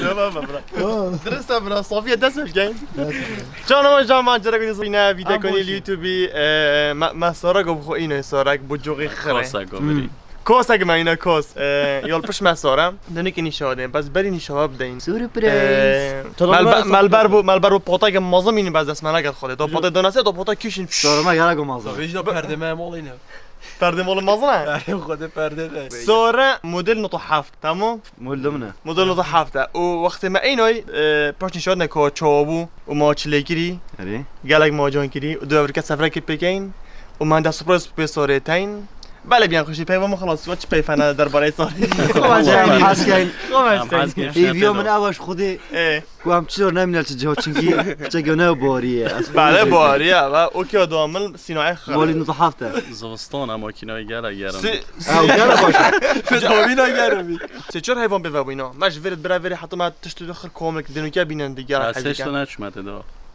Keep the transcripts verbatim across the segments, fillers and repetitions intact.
Tamam, bira. Dirist e, bira. Safiye, dest pê bikeyn. Çanawa can van cerek dî yine vîdekonî li YouTube, e, me, me sora go bixwe îno sora bo coxî xire. Kosa go birî. Kosa go me îno kos. E, yol piş me sora. Denik nîşa dên. Bes berî nîşa bideyîn. Surprise. E, Melber, melber bu, melber bu pota ke mazim îni bes dest me neket xwedê. Do pota donase, do pota kişin. Sorma gera go mazim. Vêjda perdê me molîne. Perdê mol mezin e? Erê, xwedê perdê de. Sore model nota heft, tamam? Model min e. Model nota heft e. Û wextê me eynoy, e, paş nîşan ne ka çawa bû û ma çi lê kirî. Erê. Gelek ma can kirî. Û dû evrike sefrekê pêkeyn. Û me hende surpriz pê Sorê teyn. Belê biyan xweşî peyva min xelas. Çi peyfene derbarê Sorê? Xweş teyn. Hes keyn. Xweş teyn. Hêviya min ew e ji xwedê. Ê. Ku em çi zor nemîne çi ciho, çinkî piçek ne borî ye. Bale borî ye, ve o ki o domil sînoyê xir. Molî nota heft e. Zivistan e, makînayê gelek germ. Si- Ew gelek baş e. Fidomîna germ bî. Sê çar heyvan pê ve bûyna. Me ji vêrê bira vêrê heta me tişt de xir komik dinûke bînin di gelek. Ez hêşta neçime tê de.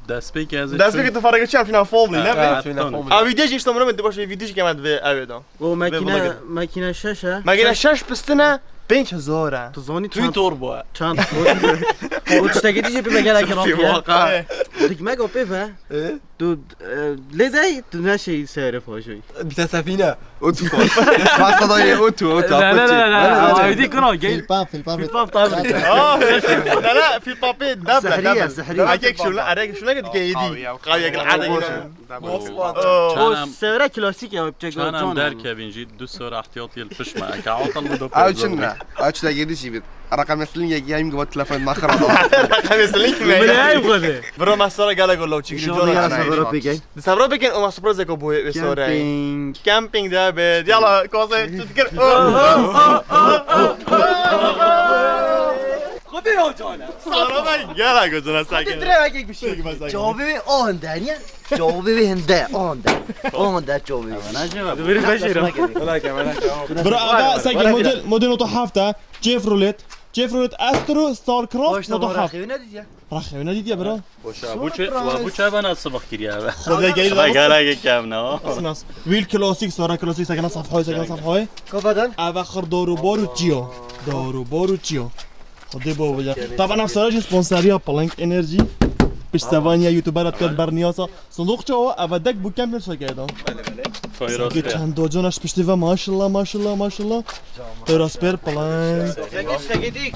Destpêkê ez ê Destpêkê tu fareke çi em fîna fomlî, ne? Ha, ha, fîna fomlî. A vîdyo jî işte min, tu baş vîdyo jî kemet ve ew ê da. O makine, makine şeş e. Makine şeş pistine pênc hezar e. Tu zanî çand? Tûy tor bû. Çand? O tiştekî dî jî pê me gelek rahat ye. Dikmek o pê ve. E? Tu, e, lê dey, tu ne şey seyre fajoy. Bîte sefîne. O tu kos. Pasta da ye o tu, o tu. Ne, ne, ne, ne, ne. Aydî kura, gel. Filpan, filpan. Filpan tabii. Aa, ne, ne, filpan pê dab. Zehriye, zehriye. Erek şuna, erek şuna git geydi. Qawiye, qawiye. O sewre klasîk ya, bipçek. Çanam derkevin jî du sor ehtiyat yel pişme. Eke atal bu da. Ew çin ne? Ew çi de girdi jî bit. Rakam silin yek yayım gibi telefon ma xirab. Rakam silin kime? Bile ay bu kadar. Bro, ma sora gala golo çik. Jona ya sabra pekey. Di sabra pekey, o ma surprizeko bu ve sora. Camping. Camping de be. Yala, koze çıtkır. Xwedê ya cana. Sara ben gala gocana sakin. Hadi direkt bir şey. Cevabı ve o hende niye? Cevabê wê hinde, a hinde. A hinde cevabê wê. Biri beşê ra. Bro, ava seke model, model nota heft e. Chevrolet. Chevrolet Astro Starcraft nota heft. Rexê wê nedîtiye. Rexê wê nedîtiye, bro. Boşa, bu çe-, bu çe bana sıvık giriyor abi. Xwedê geyî. Bak, hala ki kevna o. Wîl klasîk, sora klasîk, sekena safhayê, sekena safhayê. Kafadan. Ava xir doru boru çiyo. Doru boru çiyo. Xwedê bo wile. Taban ev sara jî sponseriya Plank Energy. Piştevaniya YouTubera diket berniyasa. Sindoq çawa? Eve dek bû kem pir şekeyda. Belê, belê. Sanki çend docan eş piştî ve, maşallah, maşallah, maşallah. Tera sper Plank.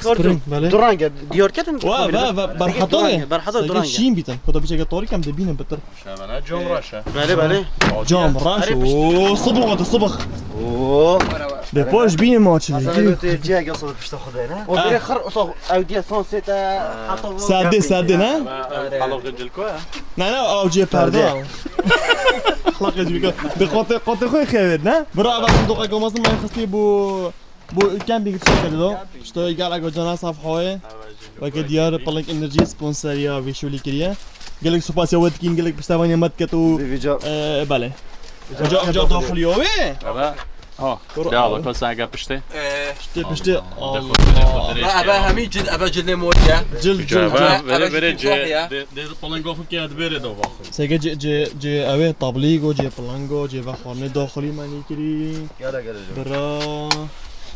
Spring, belê. Du reng e, diyar ketin. Wa, wa, wa, berhata ye. Berhata du reng e. Şîn bîtin. Xwedê bişeke tarîk em dibînin bitir. Şevene cam raşe. Belê, belê. Cam raş. Oo, sıbık oldu, sıbık. Oo. De poş bînim açın. Hasan abi, tu cihek ya sabır pişta Xwedê ne? O bire xir, o sağ, ew diye son sete, hata bu. Sade, sade ne? Halok cilko ya. Ne, ne, avcıya perde. Halok cilko. De kote, kote koy xevet ne? Bro, bak, bu doka gomazın ben xıstı bu. Bu ülken bir şey geldi o. İşte gel aga cana saf hoye. Weke diyar Palink Energy sponsoriya vê şolî kiriye. Gelek spas ya wetkin, gelek piştevaniya me diket û, e, belê. Uca, uca daxiliyo wê. Eve. Ha. Dur, ya bak, sen gel piştê. Piştê, piştê. Allah. Eve hemî cil, eve cilê mor ya. Cil, cil, cil. Eve, eve, eve, cil. De, de, Palink gofu ki ad bere de bak. Sege cê, cê, cê, ew ê tablîgo, cê pilango, cê vexwarnê daxilî me nîkirî. Gele, gele, gele. Bira.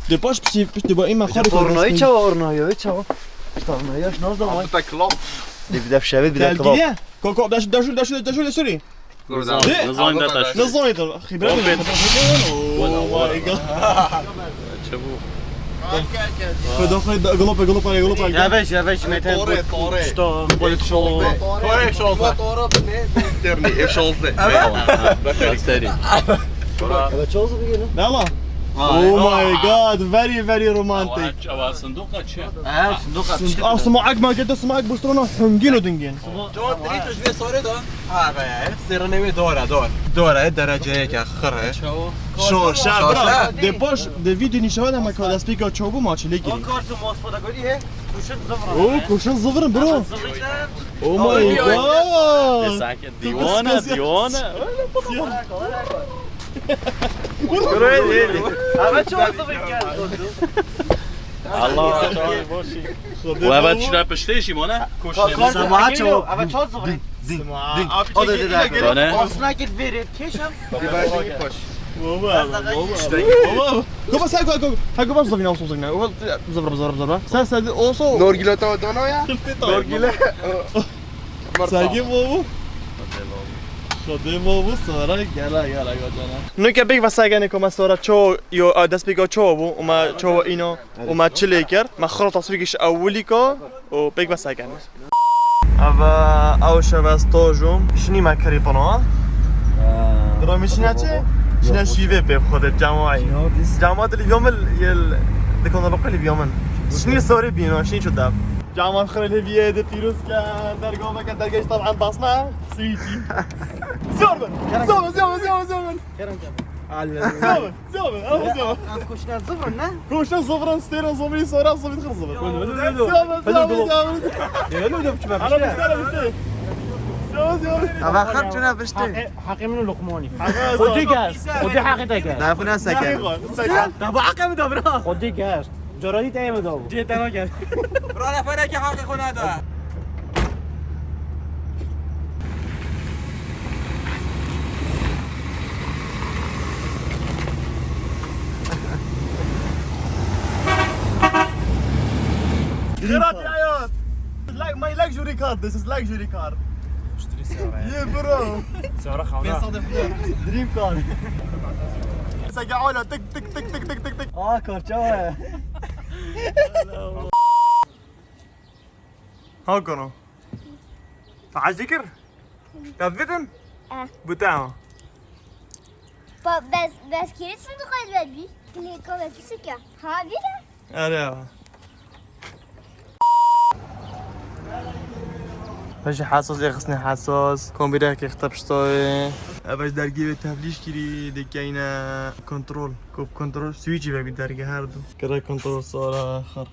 Dê paş piştî, piştî ba îme xwarê. Tornayî çawa, ornayî çawa? Tornayî yaş naz da vay. Abi, ta klap. Dê bir de şevê, bir de klap. Telgiriye. Ko, ko, daş, daş, daş, daş, daş, daş. Nizan, nizan da taş. Nizan da. Xibret. Oh my God. Çabuk. Xweda xwe da, galope, galope, galope. Yavaş, yavaş, Mete. Tore, tore. Sto, böyle şol. Tore, şol. Tore, ne? Terni, ev şol. Evet. Gösteri. Evet, şol bir gelin. Ne ama? Oh my God, very, very romantic. Çava, çava, sinduqa çi? Ha, sinduqa. Sinduq, ah, smoak, ma gete smoak, bu strona hungin o dingin. Cevap direkt ji vê sorê de. Ha be, serine wê dora, dor. Dora, dereceyeke xir e. Şo, şa, bra. De poş, de vîdyo nîşan me ka destpêka çawa bû, ma çilê kirî. O kartı mosfada gördü he. Kuşun zıvırın. Oo, kuşun zıvırın, bro. Zıvırın. Oh my God. Sanki divane, divane. Öyle bu. Ama çok zıvırın geldi. Allah Allah. Ve evet, şuna piştê jî mane. Koşne. Sema ço. Ama çok zor. Ding, ding, ding. O da dedi. Bana. Aslında git verir. Keşem. Baba, baba, baba. Go bas, go, go. Ha, go bas, zovina, olsun, zovina. Zovra, zovra, zovra. Sen, sen, olsun. Norgile tava dana ya. Norgile. Sagi baba. Şode baba, sonra gela, gela, gela. Nuke big vasagane koma sonra ço, yo, a, dest big ço bu, uma ço ino, uma çileker. Ma xro tasvir giş awuliko, o big vasagane. Ava, ew şeve stojum. Şinî me kirî pano. Diro mi şina çi? Şina şîvê pê xwe de, cemaî. Cemaat li viyomil yel dikon da bakali viyomin. Şinî sorî bîno, şinî çu da. Caman xirê lê viye de pîroz ke, dergah ke, dergah işte an basma. Sivîtî. Zor bin. Zor bin, zor bin, zor bin, zor bin. Kerem, kerem. Zor bin, zor bin, ama zor bin. Ev kuşlar zor bin, ne? Kuşlar zor bin, stêrin zor bin, sonra zor bin, zor bin. Zor bin, zor bin, zor bin. Öyle öyle. Ana bir şey, bir şey. Zor bin, zor bin. Ama xat çuna piştî. Haqê, haqê min û Luqmanî. Xwedî gest. Xwedî haqê te gest. Dafuna seke. Dafuna seke. Te bu haqê min da bira. Xwedî gest. Caranî te yê min da bû. Cê te nagest. Bira neferekî haqê xwe neda. Dream car. This is luxury car. Muşteri seyara ya. Yeah, bro. Seyara xavna. Dream car. Seke ala tık tık tık tık tık tık tık. Aa, karça var. Ha, kono. Te hez dikir? Te bidin? Eh. Bu tamam. Ba-, bes, bes kilit sindiq ez bed bî. Klîka ve pisike. Ha, bî de? Erê, ava. Piştî hesas, êxistinê hesas, kombîrekê xite piştawê. Ev ji dergî wê tevlîş kirî, dikeyne kontrol. Kop kontrol, swîçî vebî dergî her du. Kire kontrol sara xir.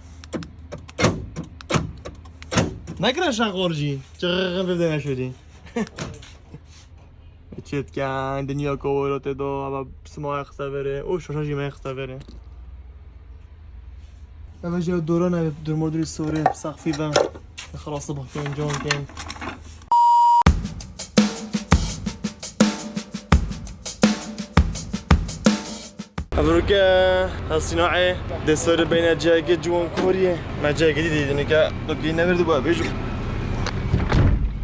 Nekire şaxor jî. Çiqeqin vê dene şûrî. Çêtken, dinya kovoro tê do, ama sima xiste vere, o şoşa jî me xiste vere. Eve jî dora ne durmodurî sore, saxfî ve. Xelası bakın, can kên. Evroke hesînaê dê sore beyne cihekê ciwankorî ye. Me cihekê dî dî, nike dokî nevirdi bu bêjim.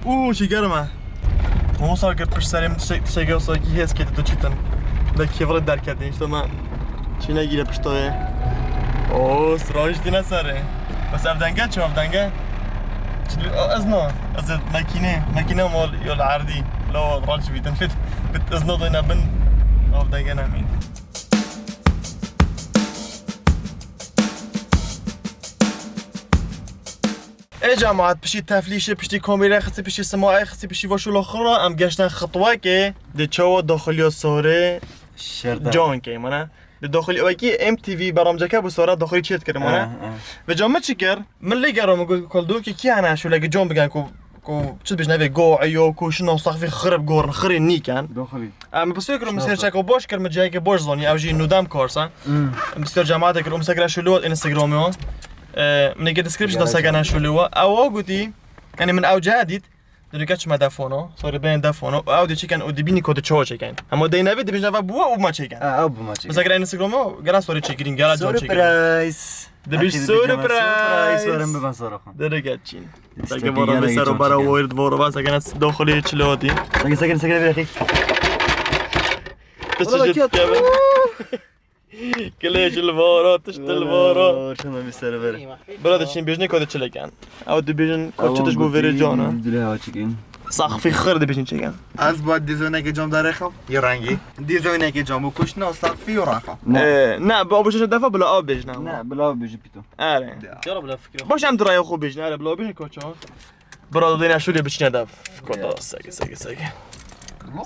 Û şeker me. Hon sar ke pişt serê min tiştek, tiştek ya sakî hêz kete tu çîtin. De kêvre derkete, işte me çîne gîre piştoyê. O, siraj tîne serê. Bes ev denge çi, ev denge? Çi, ez na, ez makîne, makîne mal yol erdî. La raç bîtin fit, fit ez na dayna bin. Ev denge nemîn. Ê cemaat, piştî teflîşê, piştî komîrê xistî, piştî simayê xistî, piştî voşûla xwe re, em geştin xitwekê, di çawa daxiliya sorê Şerde. Can key, mana. Di daxilî wekî M T V beramceke bû, sora daxilî çêt kirin, mana. Eh, eh. Ve can min çi kir? Min lê gero, min got, kol dûkî kî hene şûlekî can bigen ku Ku çi dibêjin, evê go eyo, ku şino saxfî xirib gorin, xirê nîken. Doxilî. Em bi sê kirim, min sêr çeko boş kir, min cihekê boş zanî, ew jî nûdem karsa. Hmm. Em bi sêr cemaate kir, û min sekira şûlê we Instagramê wan. E, min ê description da segene şûlê we. Ew o gotî, yani min ew cih dît, dûke çime defona, sorê bên defona, û ew dê çêken û dibînî ku tu çawa çêken. Hema dey nevê dibêjin eva bû û ma çêken. Ha, ew bû ma çêken. Min sekira Instagramê gela story çêkirîn, gela can çêkirîn. Surprise! Dibî surprise! Surprise, werin biben sara xwe. Dereket çîn. Seke vara me ser û bara wired voro va seke nas doxilî çilo dî. Seke, seke, seke, seke. Ti çi jit kevin? Kilê çil voro, tiş til voro. Şuna bir sere ver. Bira de çin bijne kode çileken. Ew dibêjin ku çi tişt bû verê cana. Dilê hewa çekin. Saxfî xir dibêjin çekin. Ez ba dizoneke cam darêxam, yê rengî. Dizoneke cam û kuştina saxfî û raxa. Ne. Ee, ne, ba bu şeşe defa bila aw bêjin ama. Ne, bila aw bêjin pîto. Are. Cara bila fikir. Baş em diraya xwe bêjin, are, bila aw bêjin koça. Bira dêne şûlê biçine dev. Koda, sege, sege, sege.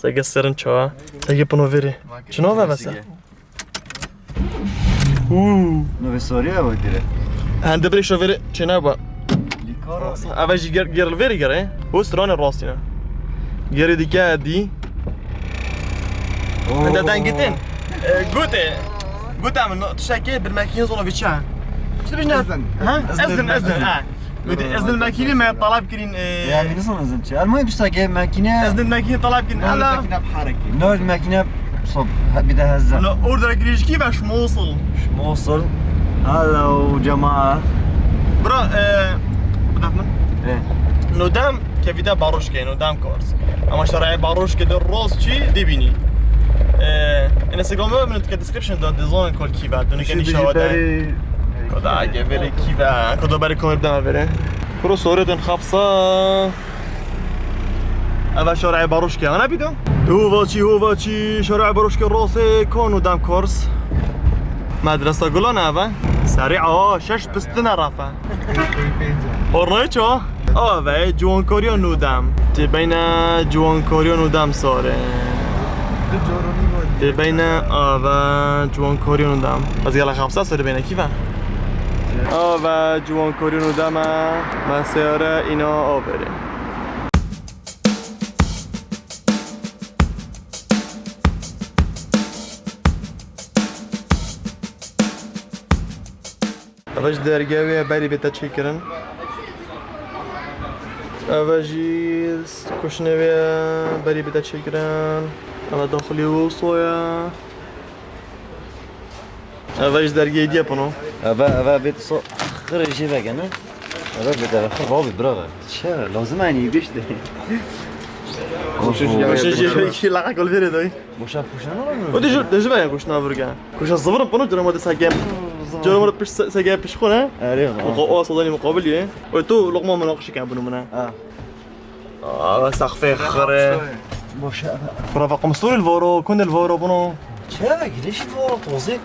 Sege serin çawa. Sege pino verê. Çi nava vese? Uuu. Navê Sariya ew dire. Hende birê şo verê çênaba. Likara. Eve jî ger-, geril verê gere. Ho strane rastîne. Gerê dike dî. Oo. Hende dengitin. E, gute. Gute min, tiştekê bir mekîne zola viçe. Çi dibêjin ezdin? Ha? Ezdin, ezdin, ha. Gute, ezdin mekîne me talep kirin, e, yani, nisan ezdin çi? Elmayê bişteke mekîne. Ezdin mekîne talep kirin. Ela. Mekîne biherekî. Navê mekîne Sob, he, bir de hezze. Lo, orada girişki ve Schmossel. Schmossel. Hello, cemaat. Bra, e, bir dakika. E. Nodam kevî de Baroşke, Nodam Kors. Ama işte raya Baroşke de Rosçî dibînî. E, Instagram ve min ke description da dizon kol kî ver. Dönük en inşallah da. Koda ge vere kî ver. Koda beri komê bidana vere. Kuro sore dön xapsa. Eva şarê Baroşke ana bîdo. Hovaçî, Hovaçî, şarê Baroşke rosê kon û dem kors. Medresa Gulan eve. Serî a şeş pistine rafe. Ornayê ço? Eve ciwankariya nû dem. Tê beyne ciwankariya nû dem sare. Tê beyne eve ciwankariya nû dem. Ez gela xapsa sare beyne kî ve? Eve ciwankariya nû dem e. Me seyare îna avêrê. Eve ji dergehê wê berî bête çêkirin. Eve jî kuşnê wê berî bête çêkirin. Eve daxilî wê soya. Eve ji dergehê diye pino. Eve, eve bê so xirê jê vegene. Eve bê de xir rabî bira ve. Çi? Lazim e, yani, gişt de. Koşa jê vekî laqa kol vêrê doy. Boşa kuşa ne lazım? O de ju, de ju ve kuşna vurge. Kuşa zıvırım pino, canım o de sege. Canım o de piş, sege piş xo ne? Erê, o, o sodanî muqabil ye. O tu lokma mınaqişi kan bunu mına. Ha. Aa, saqfê xire. Boşa. Brava, qumsur il voro, kun il voro bunu. Çe, giriş voro, tozê.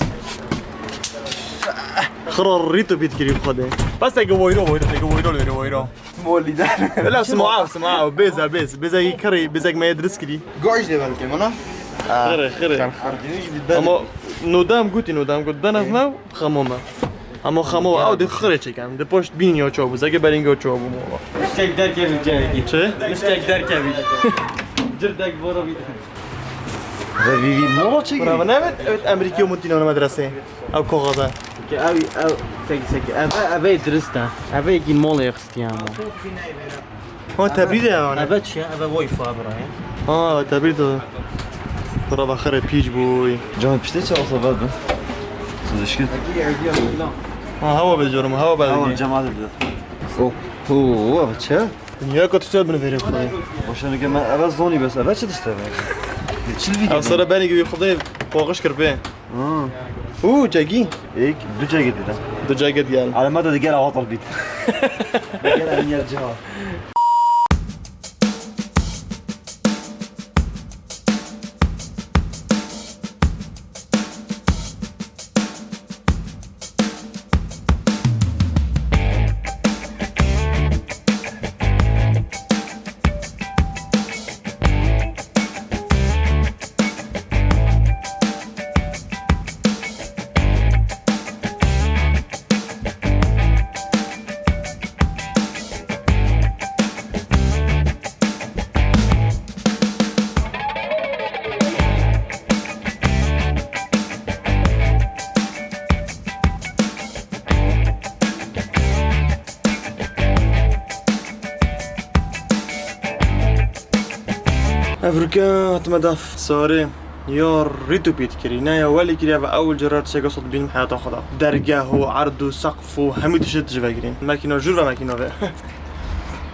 Xire rît û bît kirî xwedê. Bes eke woyro, woyro, eke woyro, woyro, woyro. Molî der. Öyle sima, sima, bêza, bêz. Bêza yi kirî, bêza me dirist kirî. Goş de belki bana. Xire, xire. Ama nodam guti, nodam gut. Dana xma, xamoma. Ama xamo, ew dê xirê çêkin. Di poşt bînî ya çawa bû, zeke berîngê ya çawa bû mala. Mistek derkevî cayekî. Çi? Mistek derkevî. Cirdek bora bî. Ve vî vî mala çêkî. Bravo, ne evet, evet, Emerîkî û mutîna medresê. Ew koxaza. Ki ew, ew, tek, tek, eve, eve dirist e. Eve yekî malê xistiye ama. Ha, tebrîd e yani. Eve çi ya? Eve Wi-Fi bira ya. Ha, tebrîd e. Bira ve xirê pîç bûy. Can piştê çi olsa ver bin. Siz işkin. Ha, hava be canım, hava be. Tamam, cemaat de. Oh, oh, oh, çe? Dünya kötü söz bunu verir. Boşanı gelme, eve zoni bes, eve çi dişte be? Çil bir. Ev sara beni gibi xudê qoğuş kirpê. Ha. Uu, cegî. Ek, du cegî dide. Du cegî diyen. Alema da diger awa talbit. Diger en yer ciha. Evrûke hatime def. Sorry. Ya rît û pît kirî. Ne ya welî kirî, ev ewil cara tiştê goso dibînim heyata xwe de. Dergeh û erd û seqf û hemî tiştê tije vekirîn. Mekîna jûr ve mekîna ve.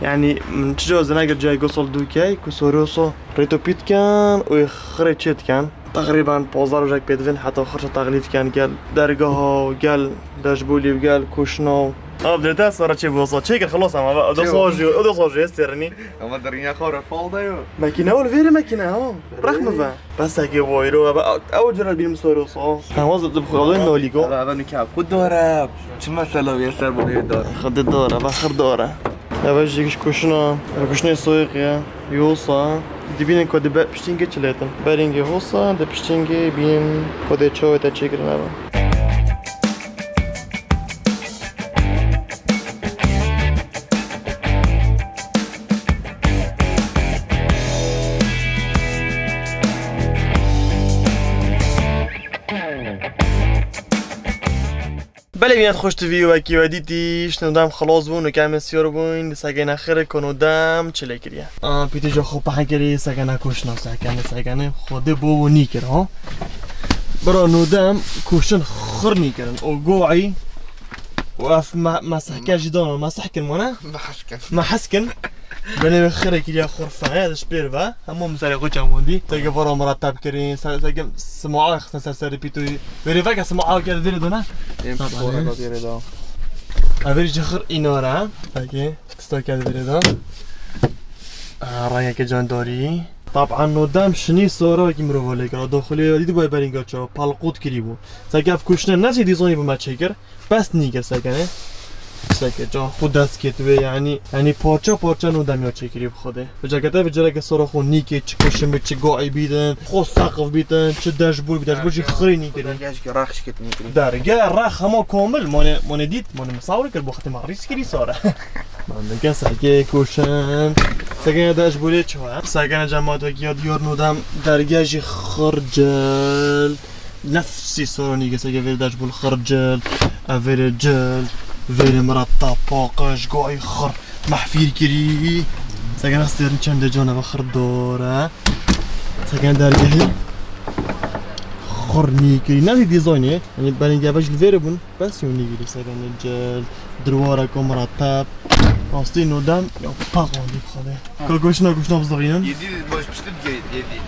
Yani, min çi cara zina kir cayê goso dûkey, ku sorî oso rît û pît ken û xirê çê diken. Teqrîben pazdeh rojek pê divin heta xirça teqlîd ken gel dergeha û gel deşbolî û gel koşna û. Ev dê te sara çê bû, sa çê kir xilas ama, ev da sojî, ev da sojî, ez sêrinî. Ama derinya xwe refal da yo. Mekîne ol vêrê mekîne ha. Rexme ve. Besekê woyro, ev, ev cara bînim soro sa. Hema zid bi xwe nolî go. Ev, ev nike xwe dore. Çi mesela vê ser bû dore. Xwe dore, ev xir dore. Eve jî giş kuşina, ev kuşinê soyê ye, yosa. Dibînin ku dibe piştîngê çilêtin. Berîngê hosa, di piştîngê bînin ku dê çawê te çêkirin eve. Belê, bînet xweş, tu vî wekî we dîtî, ji nûdem xilas bûn û kemê siyar bûn, di sekene xirê ku nûdem çi lê kiriye. A, pîtî ji xwe pehn kirî, sekene kuşna, sekene, sekene, xwedê bo û nîkir, ha. Bira nûdem kuştin xir nîkirin, û go'î, û ev me-, mesehke jî dano, meseh kin mane? Meheskin. Meheskin. Belê wê xirê kiriya xirfeye, di şpêr ve. Hemû misalê xwe çamandî. Teke vara mirateb kirî, se-, seke simaa xistin ser serê pîtoyî. Verê veke simaa ker verê dona. Em Taban, pişt e. Vara da verê da. Ev verê ji xir înara. Peki, kista ker verê da. Aa, rengeke candarî. Taban nûdem şinî sora wekî mirova lê kira. Doxilê dî bay berînga çawa, palqût kirî bû. Seke ev kuşne nefsê dîzanî bû me çêkir. Bes nîgir sekene. Seke can xwe dest ket wê, yanî, yanî parça parça nûdem ya çêkirî bi Xwedê. Bi cekete bi cereke sora xwe nîkê, çi kuşin bi, çi go'î bîtin, xwe seqif bîtin, çi deşbûr bi, deşbûr jî xirî nîkirî. Dergeh jî rex şikit nîkirî. Dergeh rex hema komil, mane, mane dît, mane misawir kir, bo xetê me rîs kirî sare. Mandike seke kuşin. Sekene deşbûrê çi wa? Sekene cemaat wekî ya diyar nûdem dergeh jî xir cil. Nefsî soronî geseke vêr deş bûl xir cil, ev vêrê cil, vêrê mirateb, paqij, go'î xir, mehfîr kirî. Sekene stêrin çendê can eve xir dor e. Sekene dergehî xir nî kirî. Nefsî dîzaynê, yanî belîngê eve ji li vêrê bûn, bes yû nî kirî sekene cil, dirwareke mirateb. Rastî nûdem ya paqandî bi Xwedê. Ha. Ka goşna goşna bizavînin. Yedî baş piştî digeyî, yedî.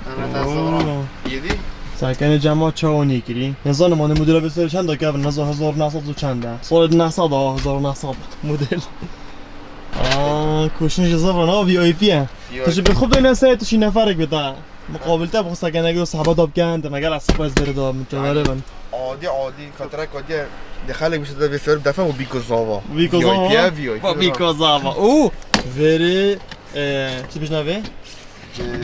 Ana ta zora. Oo. Yedî. Sekene cema çawa nêkirî? Nizanim, hani modela vê serê çend de kevin, niza hezar neh sed û çend e. Solid neh sed a, hezar neh sed model. Aa, koşun ji zava na V I P e. V I P. Tu ji bi xwe bêne serê tu şî neferek bita. Muqabil te bi xwe sekene gel sahaba da biken, te me gel asip ez deri da, mutevere ben. Adî, adî, katrek adî, de xelek bişte de vê serê defa û bîko zava. Bîko zava? V I P, V I P. Bîko zava. Oo! Verê, e, çi bijna vê?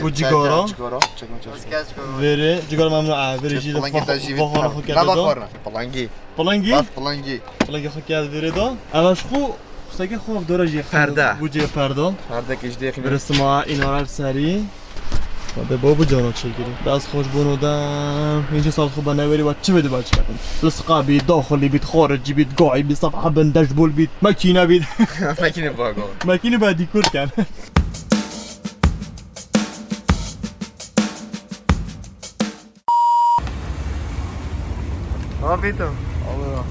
Bu cigara. Cigara, çekme çekme. Verê, cigara memnun a, verê jî de Pilengê te jî vê vahana xwe kerde da. Nava xwarna, pilengî. Pilengî? Bas pilengî. Pilengî xwe kerde verê da. Eva ji xwe, xuseke xwe dora jî. Perde. Bu cê perde. Perde ki jî dêxî. Verê sima înarar serî. Hadi bo bu cana çekili. Dest xweş bûn û dem. Hînce sal xwe be newerî ve çi vê dibe çiketin. Lisqa bî, daxilî bît, xaricî bît, gayî bît, sefha bin, deşbûl bît, makîne bît. Makîne bago. Makîne be dîkur ken. Afiyet olsun. Alır.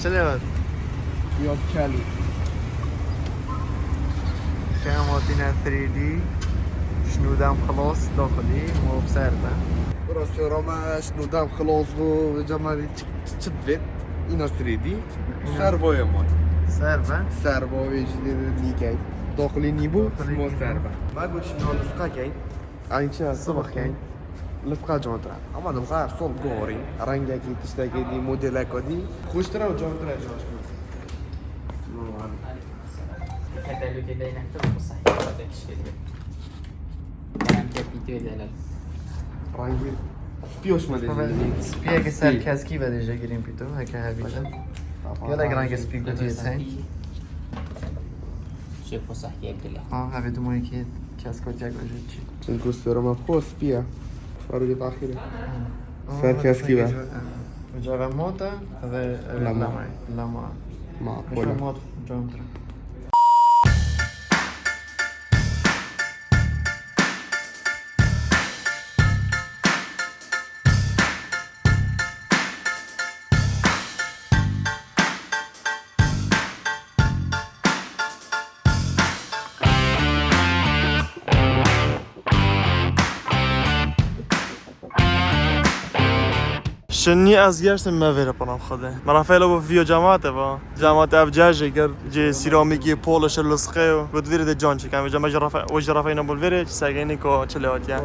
Çile var. Yok, kelî. Kema tine three D. Şnûdem xilas daxilî, mobser be. Burası Roma şnûdem xilas bu. Cema çi, çi, çi divêt? Îna three D. Servoyê mor. Ser be. Servo vê jî dê dîkey. Daxilî nîbû, daxilî mo nîbû. Ser be. Ma got şnû lisqa key. Aynı şey, sabah key. Lifqa contira. Ama lifqa her sol gorî. Rengekî, tiştekî dî, modeleka dî. Xweştir e û contira e, caş bû. Tetelûkê deynektir, bu sahî tekiş geliyor. Rengê pîtê delal. Rengî spî hoş me dê. Spîyeke ser keskî ve dê jê girîn pîto, heke hebî te. Gelek rengê spî gotiyê sen. Jê posahiyek dile. Ha, hevê du moyekê keskotiya gojê çi. Çinku sero me xo spî ye. Farû gê taxîre. Ser keskî be. Uca ve mota, ve, ve lama. Lama. Ma, kola. Mot, contra. Şinî ez gerçekten me vêre pana xwe de. Me rafayê lo bo vîyo cemaate va. Cemaate ev cejê ger cê sîramîkî, polişe, lisqê û got vêrê de can çeken. Vêca me ji rafa, o ji rafa îna bol vêrê, çi sergenî ko çi lê hatiye.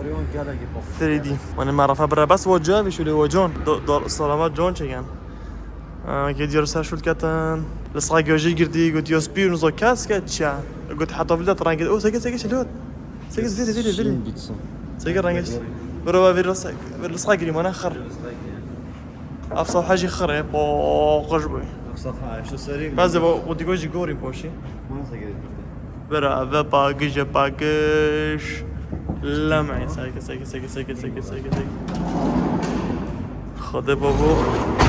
Three D. Mane me rafa bire bes wo cevî şûlê wo can. Do, do, salamat can çeken. Aa, ke diyar ser şûl ketin. Lisqa gojî girtî, got yo spî û nizo kes ke çiya. Got heta vîda rengê. O seke seke çi lê hat. Seke vêrê, vêrê, vêrê. Şîn bitsin. Seke rengê. Biro va vêrê lisqa, vêrê lisqa girî mane xir. Ev safha jî xir e, po xweş bû. Ev safha, şu serî. Bazı bu, bu digo jî gorî poşî. Masa gerek. Bira, ve paqij e, paqij. Leme, seke, seke, seke. Xwedê babo,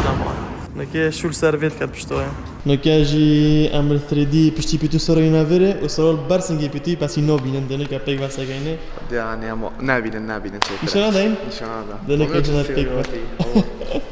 leme. Neke şûl ser vê diket pişto ye. Neke jî em li three D piştî pîtû serî navêrê û serol bersingê pîtû pesî nabînin, dê neke pêk vesekeyne. De, yani, ama nabînin, nabînin çêkir. Nîşana dayın. Nîşana da. Dene Ama keçine çok tek seviyorum bak. Atî.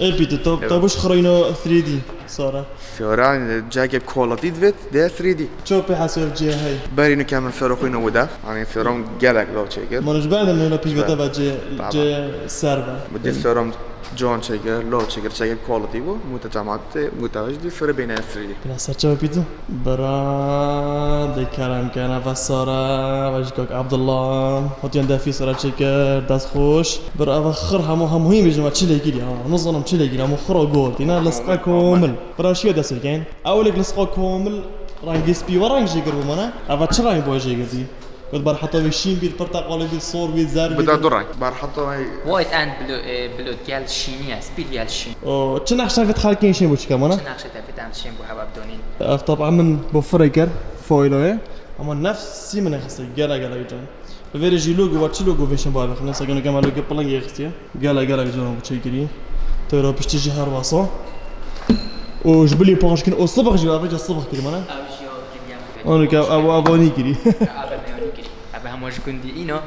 Ê pîtû, to, Evet. To biş xirîno three D sara. Sara, cihekê quality divêt, de three D. Ço pê hesab cihê hey. Berî nû ke min sero xwîno widef. Hani serum gelek law çêkir. Manoj berdem hêla pîvete ve cê, Baba. Cê ser ve. Bu dî serum can çêkir, law çêkir, çêkir quality bu. Mute cemaat, mute jî dî sero bêne three D. Bila serçe pîtû. Bira, de kerem kene ve sara, ve jî kak Abdullah. Hotiyan defî sara çêkir, dest xweş. Bira, eve xir hemû, hemû hîn bêjim, çi lê kiriye, ha. Nizanim çi lê kiriye, hemû xir û gol. Tîne lisqa komil. Bira, şiye dest pê keyin. Ewilek lisqa komil rengê spî ve reng jêkir bû mane. Eve çi reng bo jêkir dî? Got berheta wê şîn bît, pirteqalî bît, sor bît, zer bît. Bida du reng. Berheta wê White and blue, e, blue gel şînî ye, spî gel şîn. O, çi nexşe vêt xelkên şên bû çike mane? Çi nexşe te vêt em şên bû hewa bidonîn. Ev tab'a min bo firê kir, foyloyê. Ama nefsî min xiste, gele gele can. Bi vêrê jî logo var, çi logo vêşin bavê xine, seke nûke me logo pilingê xistiye. Gele gele can bu çêkirî. Teyra piştî jî her wasa. O ji bilî paş kin, o sibix jî, eve ca sibix kirî mane. Ev jî ya kirî em. Onu ke ev, ev, ev onî kirî. Ev em onî kirî. Ev hema ji gundî îna.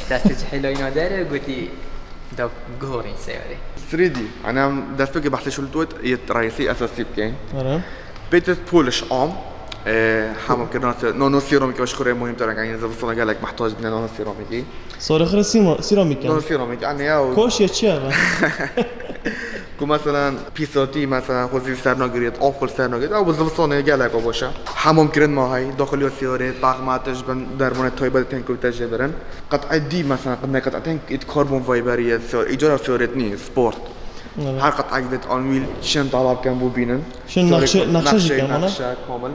Destê ji hêla îna dere, gotî da guhorîn seyarê. Three D. Hani em destpêkê behsê şûl dût, yê reîsî esasî bikeyn. Ere. Pêtir polish am. E, hema kirina se, no, no seramîk baş xure muhîm tera, yani zivistana gelek mehtac bine no seramîkî. Sarê xire sîma-, sîramîk No yani. Seramîk, yani ya o Koş ya çi ya be? Ku mesela pîsatî, mesela xwezî ser nagirêt, av xwe ser nagirêt, ew bi zivistanê gelek o boşe. Hemam kirin ma hey, daxiliya siyarê, paxma tij bin, dermanê taybet tên ku te jê birin. Qet'e dî, mesela, qet'e, qet'e tên it carbon fiber ye, siyar-, îcara siyaret nî, sport. Evet. Her qet'e vêt anwîl çend talab ken bû bînin. Şin Siyarê nexşe, ku-, nexşe jî nexşe, ken, ana? Nexşe komil.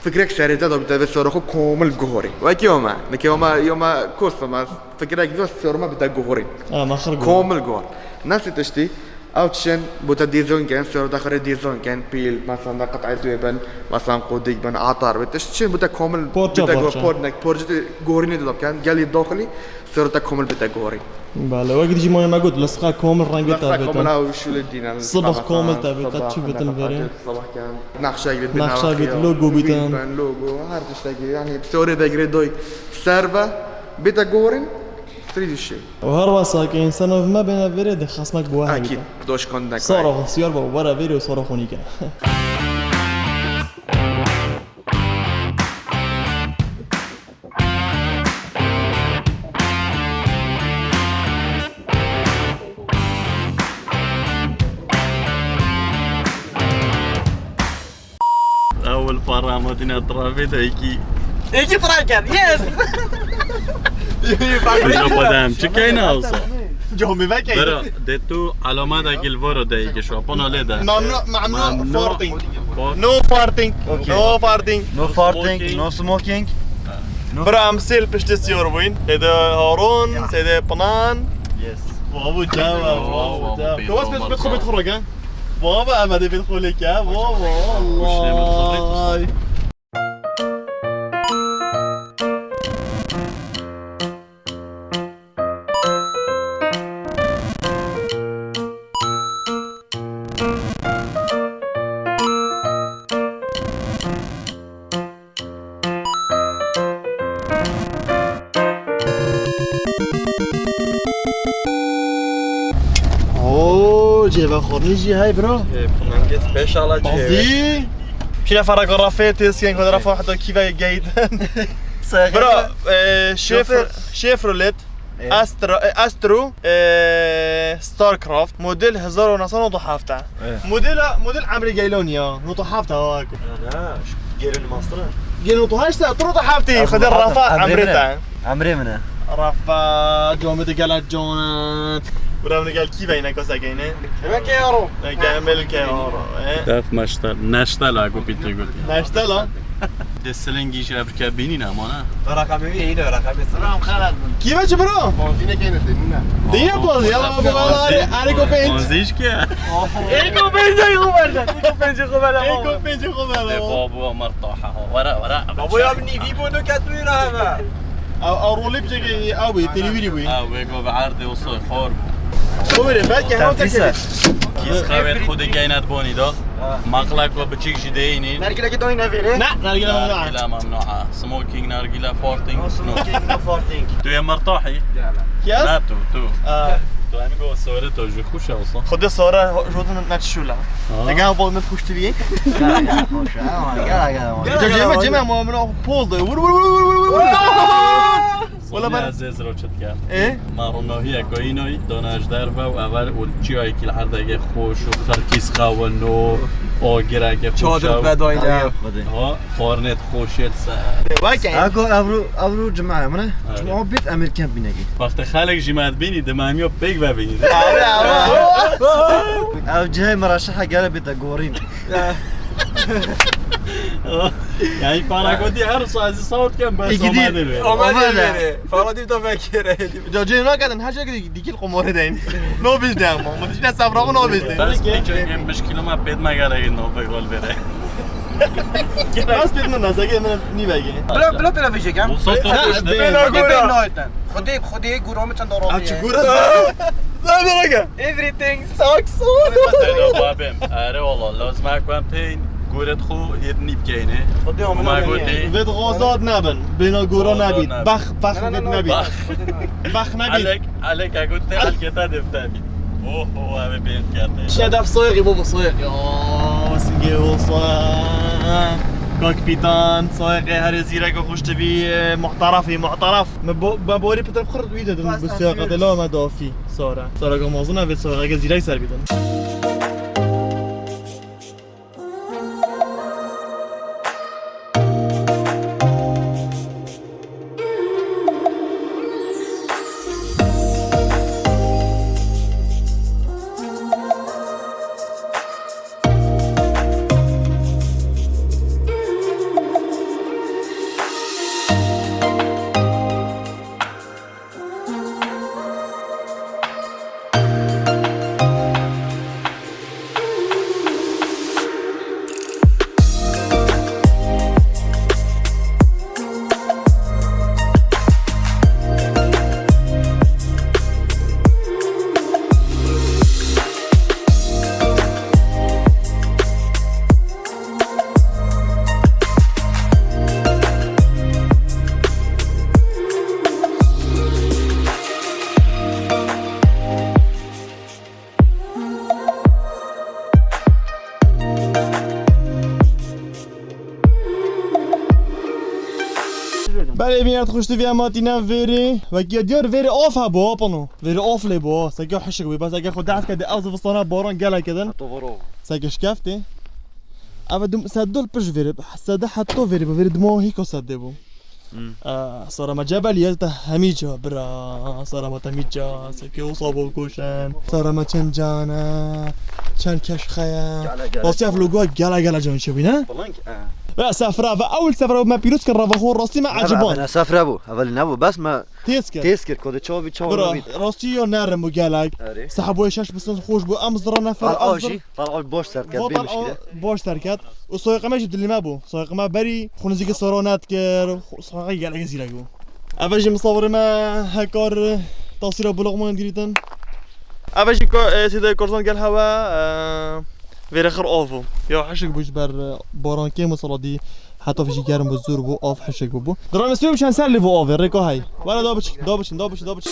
Fikrek serê te da bi te vê siyara xwe komil guhorî. Wekî ome, neke ome, ome kurs ome, fikrek vê siyara me bi te guhorî. Ha, me xir guhor. Komil guhor. Nefsî tiştî, Ew çin, bo te dîzon ken, sero te xirê dîzon ken, pîl, mesela, da qet'e duyê bin, mesela, qodik bin, atar bin, tişt çin, bo te komil, Porça, bo te go-, porça. Por-, nek, porça te gorînê de biken, gelî daxilî, sero te komil bite gorî. Bale, wek dî jî mane me got, lisqa komil rengê te bite. Lisqa komil ew şûlê dîne, Sibix mesela, komil te bite, sibix, çi bitin mesela, verê? Sibix ken, nexşe bit, Nexşe bit, binaxya, logo bit, biten. Bin, logo, her tiştekî, yani, sewrê vegirê doy, ser ve, bite gorîn, strî dişê. Û her wesa ke însan ev me bêne vêrê, di xesmek bi we Akîd, hebîte. Doşkan dekay. Sara xwe siyar be, were vêrê û sara xwe nîke. Ewil para ma dîna trafê de yekî. Yekî try kir, yes! Yekî try kir. Bijo padem, çi keyne awsa? Comî vekey. Bera, de tu alamadekî li voro de yekî şu, pano lê de. Mamnu, mamnu, Mamnu. Farting. Far- No farting. Okay. No farting. No farting, Smoking. No smoking. No Bira, em sê li piştî siyar bûyn. Êde Harun, Ya. Sêde Pinan. Yes. Wavu çawa, Wavu, wavu wavu, çawa. pîl Kewes olmaz pêt xwe ya. Bit xwe leke. Baba, em hadi bit xwe leke. Baba, Hoş geldin, Allah. Zahmet olsun. Oo, cêve xornî jî hey, bro. Ee, Pınanges beş ala cêve. Bazî. Şine fara garafê têskiyen ku dara fa heta kîve geyden. Bro, e, Chevro-, Chevrolet. Evet. Astra, e, Astro, e, Starcraft, model hezar û neh sed û newid û heft. Evet. Modela, model emrê geylo niya, newid û heft ha, ha. Ya, ne, şu gelin mastra. Gelin newid û heşt, newid û heft, Xwedê rafa emrê te. Emrê min e. Rafa, comê de gela conan. Bura min gel kî veyne kasa geyne. Eve ke yaro. Eke emel ke yaro, e. Def meştel, neştel ha, gopî tê gotî. Neştel ha. Silingî ji ev ke bînî ne, ama ne? Raqamê wî yê ne, raqamê Siling. Ram xelat bûn. Kî ve çi bro? Ponzî nekeyne, tênî ne. Dîne ponzî, ya baba, valla arê, arê ko pênc. Ponzî ji ke? Êko pêncê xwe berde, êko pêncê xwe berde. Êko pêncê xwe berde. Ê babo, mertaha. Were, were. Babo ya, nîvî bo, no ket wî re heve. Ew, ew rolê bicekê ew bî, têlî wîrî bûyî. Ew, wê go bi erdê û soy xor bû. Xwe wêrê, belkî hewa te kevî. Kîs xewê xwe digeyne di bonî de. Maqlek we biçîk jî deyînî. Nergilekî doyne vêrê. Ne, nergile mamnu'a. Nergile mamnu'a. Smoking, nargile, farting, no. Smoking, no farting. Tu yê mertahî? Yes. Ne tu, tu. Aa. Tu em go sore to jî xweş e olsa. Xwedê sore jodin ne çişula. Aa. Te gel bol ne xweş tu bî. Gel, gel, xweş e. Gel, gel, gel. Cem, Cem, Cem, ama min o pol de. Vur, vur, vur. Wala ben ez zero çit ke. E? Ma ronahî ye ku înoy dona ji derve û evel û çiyayekî li erdekê xweş û xirkîz xewin û agireke xweş. Çadir bedayne. Ha, xwarinê xweş ê ser. Wake. Eko evro, evro cuma ye, mine? Cuma bit emir kemp binekî. Wextê xelek jî me dibînî, di me em yo pêk vebînî. Abi, abi. Ev cihê me re şihe gere bite gorîn. Yani para gotî her sazî sawt kem bes. Amade vere. Amade vere. Para dî to vekere. Ca cê nakedin, her şey dikil qomorê deyin. No biz de ama. Mı dişine sabra no biz de. Bes bir çekim beş kilometre pêt me gelek no pek gol vere. Bes pêt me nasıl ki, nî vege. Bila, bila, bila vejek, ha? Olsa to. Bila, bila, bila. Xwedê, Xwedê gura min çend ro. Aç gura. Everything sucks. Seydo babim. Ere wala, lazim e ku em tên guret xwe yê nî bikeyne. Xwedê amina gotê. Vêt xozat nebin. Bêna gora nebît. Bax, bax vêt nebît. Bax nebît. Elek, elek e gotê, elkê te defte bît. Oh, oh, eve bênt kerde. Şedef soyği, baba, soyği. Ya, singê olsa. Kapitan, soyği, her zîrek xweş tibî, muhtarafî, muhtaraf. Me bo-, me borî pitir xurt wî dedim, bi siyaqetê la me dafî. Sara. Sara gamazin, evet, Sara. Ege zîrek ser bidin. Belê, bîner xweştiviya matîne vêrê. Wekî diyar vêrê of hebû, apano. Vêrê of lê bû, seke hişik bû. Bes eke xwe dehf kede ev zivistana baran gelek kedin. Heto voro. Seke şkeftê. Eve dum sedol piş vêrê. Sede heto vêrê bû. Vêrê dima hîko sedê bû. Hmm. Aa, sara me cebel ye te hemî ca, bira. Sara me te hemî ca. Seke o sabo koşen. Sara me çend cane. Çend keş xeye. Gele, gele. Rastî ev logo gele gele can çebi ne? Blank, e. Ve sefra ve ewil sefra me pîroz kir rava xo rastî me eciban. Eve ne sefra bû. Evel ne bû. Bes me têz kir. Têz kir. Kode çavi çavi. Bira, rastî yo nerim bû gelek. Erê. Sahabo şeş bisin xoş bû. Em zira nefer. Al az jî. Tal al boş serket. Boş serket. Û soyqeme jî dilî me bû. Soyqeme berî xunizîkî soro net kir. Soyqe gelek zîrek bû. Eve jî misafirê me hekar tasîra bloxman girîtin. Eve jî ko-, e, sîdayê Korzan gel hewe, e, vêrê xir av bû. Ya hişik bû ji ber, e, baran kêm û sala dî heta jî germ bû, zor bû, av hişik bû bû. Diranê sibê bû çend ser lê bû avê, rêka hey. Were da biçik, da biçin, da biçin, da biçin.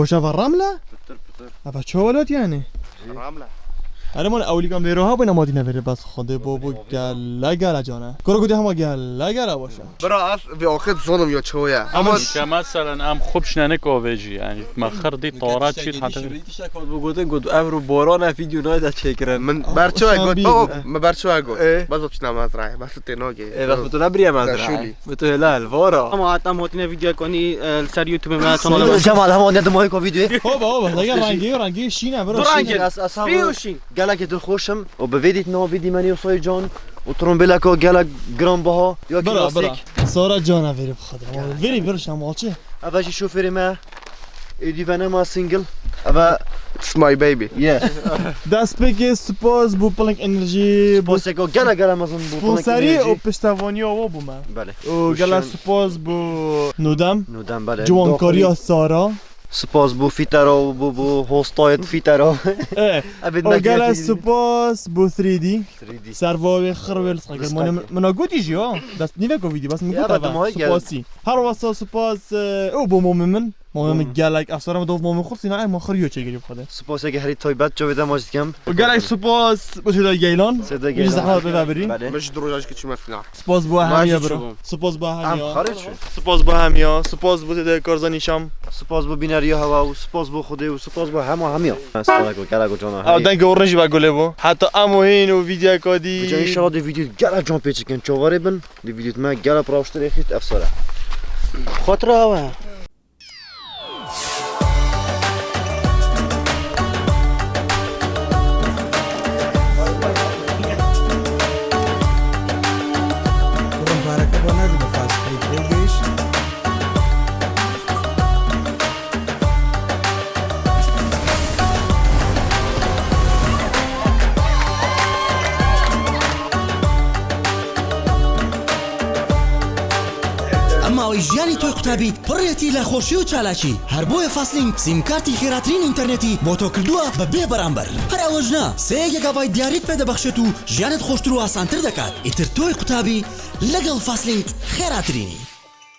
Boşa va ramla? Pitir pitir. Ava ço welat yani? Ramla. Erê man ewlîkan vêro ha bûne ma dîne vêrê bes xwedê bo bo gele gele cane. Koro gotê hema gele gele boşa. Bira ez vê axir zonim ya ço ye. Ama Ama ke meselen em xwe bişnene kovê jî yani. Me xir dî tora çît hate. Tiştek hat bû gotin got ev ro boran e vîdeo nayda çêkirin. Min berço got. Baba, min berço got. Bas opçina mezraya. Bas tê nagê. Ê bas tu ne biriye mezraya. Şûlî. Bi tu helal vora. Ama hatta motine video konî, e, li ser YouTube me çanel. Cemal, hema ne dimoy ko video. Hoba, hoba, lege rengê, rengê şîn e, bro. Du rengê. Şîn e. Spî û şîn. Gelekî dilxweş im û bi vê dîtina vê dîmenê Soy Can û trombêleka gelek giranbiha ya klasîk. Sara Can e verê bixwe. Verê bir şam alçı. Eve jî şofêrê me. Êdî venema single. Eve It's my baby. Yeah. Destpêkê spas bû Piling Enerjî, bû Spasêko gele gele mezin bû Piling Enerjî. Sponserî û piştevaniya we bû me. Belê. Û gele spas bû Nûdem. Nûdem, belê. Ciwankariya Sara. Spas bû fîtera û bû, bû hostayet fîtera. E, û gele spas bû three D. Three D. Serva wê xir wê li xwe kir. Min a gotî jî ya. Dest nîve ko vîdî bas min got eve. Spasî. Her wesa spas, e, û bû momê min. Momê min gelek efsane min dov momê xurt sîna ma xiriyo çêkirî xwedê. Spaseke herî taybet çavê dema jî dikem. Gelek spas bo Sêda Geylan. Sêda Geylan. Min ji zehmet pê vebirî. Belê. Min ji du roja jî çûme fîna. Spas bo hemiya bro. Spas bo hemiya. Em xarê çûn. Spas bo hemiya. Spas bo Sêda Karzanî Şam. Spas bo bîneriya hewa û spas bo Xwedê û spas bo hema hemiya. Spas bo gelek cana. Ew dengê orange ve gulê bo. Heta em û hîn û vîdyoyeka dî. Ca înşallah di vîdyo gelek can pê çikin. Çavarê bin. Di vîdyo me gelek rewştirê xîst efsane. Xotira hewa. Kurum pareke bana bir fast food. Em awê jiyanî toy qutabî pirrêtî lê xweşî û çalakî. Her boye Fastlink sîmkartî xêratirîn înternetî bo to kirduwa bi bê beramber. Her ew jina sê gigabayt diyarî pê dibexşit û jiyanê xweştir û asantir dekat. Îtir toy qutabî legel Fastlink xêratirînî.